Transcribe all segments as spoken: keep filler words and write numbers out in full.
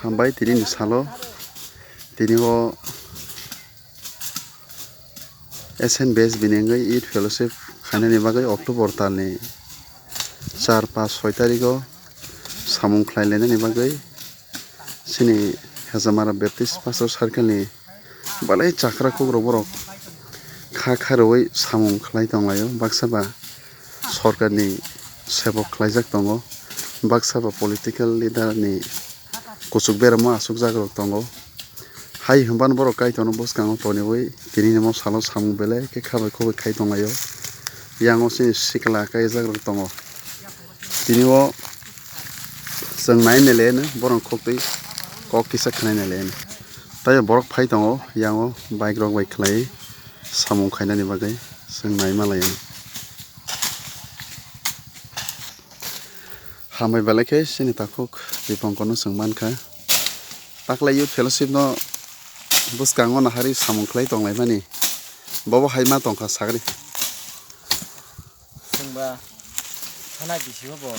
Hambai tini ni salo, tini o S N B S bini wngwi Youth Fellowship khainani bagwi October talni char, panch, soi tarigo samung khlai lainani bagwi chini Hezamara Baptist Pastor Circle ni belai chakra kukrok borok kha kha rwui samung khlai tonglaio. Baksa ba sorkarni sebok khlaijak tongo, baksa ba political leader ni kuchuk beramo asukjak rok tongo. Hai hwnba borok Kaitorno bwskango toniwi tini nimo salo samung belai khe khabai khoboi khai tonglaio. Yango chini sikla kaijak rok tongo. Tini o chwng nai nai le borok khok twi kok kisa khnai nai le. Tai borok phai tongo yango bike rok bai khlai samung khainani bagwi chwng nai ma lai. Hambai belai khe chini takhuk Dipankar no chwng mankha. Taklai Youth Fellowship no bwskango nahari samung khlai tonglaimani. Bobo hai ma tongkha sagri. Chwngba thana bisingo bo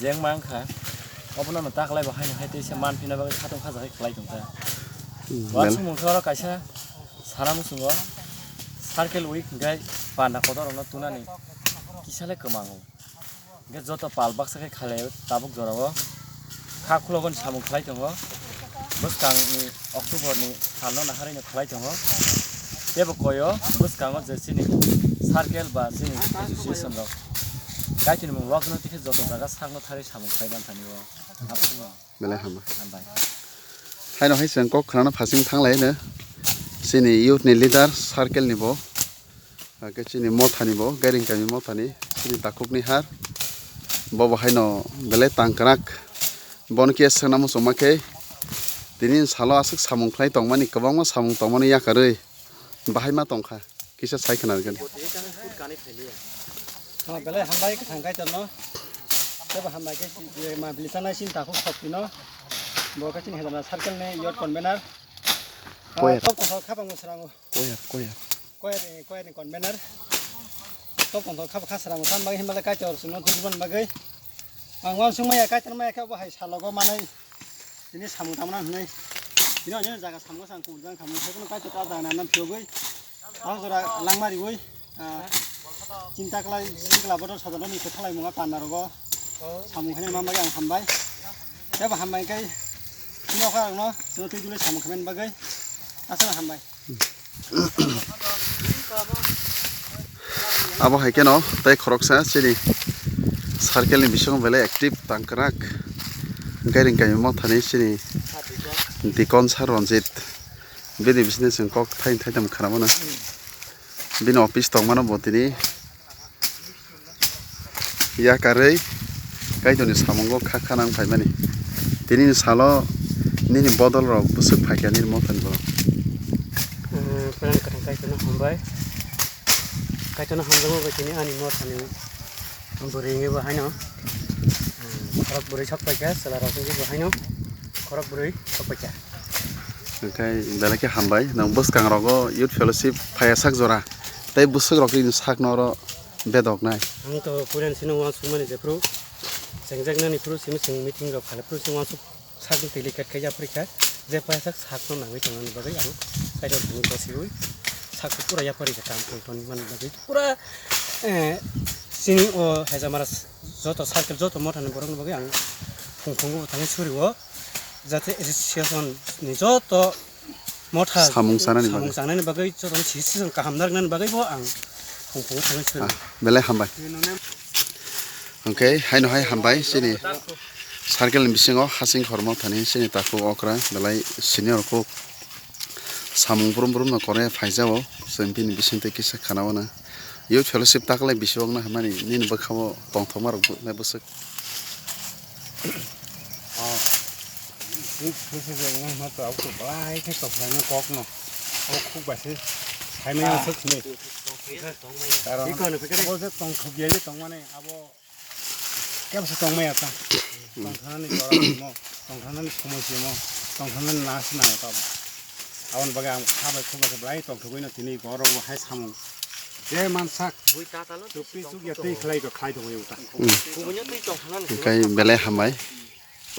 jeng mankha. Obono no taklai bo haino hai teisa manphina bagwi khatung khajakhe khlai tongkha. Hmm, Wa bel- sumung khe oro kaisa sana muchungo circle week hwnkhe panda kotor rokno tunani kisa le kwmango. Hwnkhe joto pal baksa khe khalai tabuk jorao kha khulogoni samung khlai tongo. Bwskangni October ni salno naharino khlai tongo. Tebo koyo bwskango je chini circle ba chini association rok Kaitorni mung lokno tikhe joto jaga sakno tharwi samung khlai manthani o. Belai hama. Hambai. Haino hai chwng kok khnana phasing thanglai no. Chini youth ni leader circle ni bo. Hakhe chini mothani bo, Gairing kami mothani, chini takhukni har. Bobo haino belai tangkrak. Bono khe swngna muchungma khe tini salo aswk samung khlai tongmani, kwbangma samung tongmani yakarwi bahai ma tongkha. Kisa sai khna rwgani. Ah, belai hambai kwthang kaitorno. Tebo hambai khe si-, ma bili chanai chini takhuk soptino. Bo khe chini Hezamara circle ni youth convener. Ah, Koyer. Top kothok khabangma srango. Koyer, koyer. Koyer, koyer ni convener. Top kothok khab-, kha srango. Tam bagwi himbalai kaitor chwngno tubumani bagwi. Ang uansuk maya kaitor maya khe obo hai salogo manai. Tini samung tangmani hwnwi. Tini o jaga samung sang kubun jang khamung. Hai kheno kaitor ta jaga nang phiyogwi. Ang jora langma riwi. Ah, chinta khlai, sikla bodol sodorno ni kwthalai munga panda rogo. Samung khainani bagwi ang hambai. Tebo hambai khe, nokha rokno, chwngno twi dulwi samung khaimani bagwi. Aswk hambai. Abo hai kheno, tei khoroksa chini circle ni bisingo belai active tangkrak. Gairing kami mothani chini Dikon Sir Ranjit. Bini bisini chwng kok thai thai tam khna mano. Bini office tongmano bo tini yakarwi kaitorni samungo kha kha nang phaimani. Tinini salo nini bodol rok bwswk phaikha nini mothani borok. Pwrang kwthang kaitorno hambai. Kaitorno hamjakma bai tini ani mothani bwrwi wngwi bo haino, khorok bwrwi sok paikha, chwla rok wngwi bo haino khorok bwrwi sok paikha. Hwnkhe belai khe hambai, nwng bwskangrogo Youth Fellowship phaiya sak jora tei bwswk rok nini sakno oro bedok nai. Ang to puila sino uansukmani jephru chengjaknani phru simi chwng meeting rok khalai phru simi uansuk sakni twi khe khe yaphri kha je paisa sakno nangwi tongnani bagwi ang kaitor thani bosiwi sakno pura yaphri kha kam thang thani mani bagwi pura, eh, sini o Hezamara joto circle joto mothani borokni bagwi ang phung phungo thangwi suriwo jate association ni joto motha samung chanani bagwi. Samung chanani bagwi joto association kaham narwknani bagwi bo ang phung phungo thangwi suriwo. Ah, belai hambai. Hwnkhe haino hai hambai chini circle ni bisingo hasing khormo thani chini takhuk okra belai senior kuk samung brum brum no kore phaijao chwng bini bisingtwi kisa khana mano. Youth Fellowship taklai bisingno hamani nini bwkhao tongthokma rok nai bwswk. Youth Fellowship wngma to abo to belai khe tongthokma kokno abo khuk bai se saimanya swk sini. Karon abo je tongthok ya tongmani abo Kebo se tongmaya ta. Tongthanani jora simo, tongthanani somoi simo, tongthanani na se nango tabo. Aboni bagwi ang kha bai khuk bai khe belai tongthogwi no tini borok bo hai samung. Je mansak, tupri chukya twi khlai kho khlai tongwi ta. Hwnkhe belai hambai.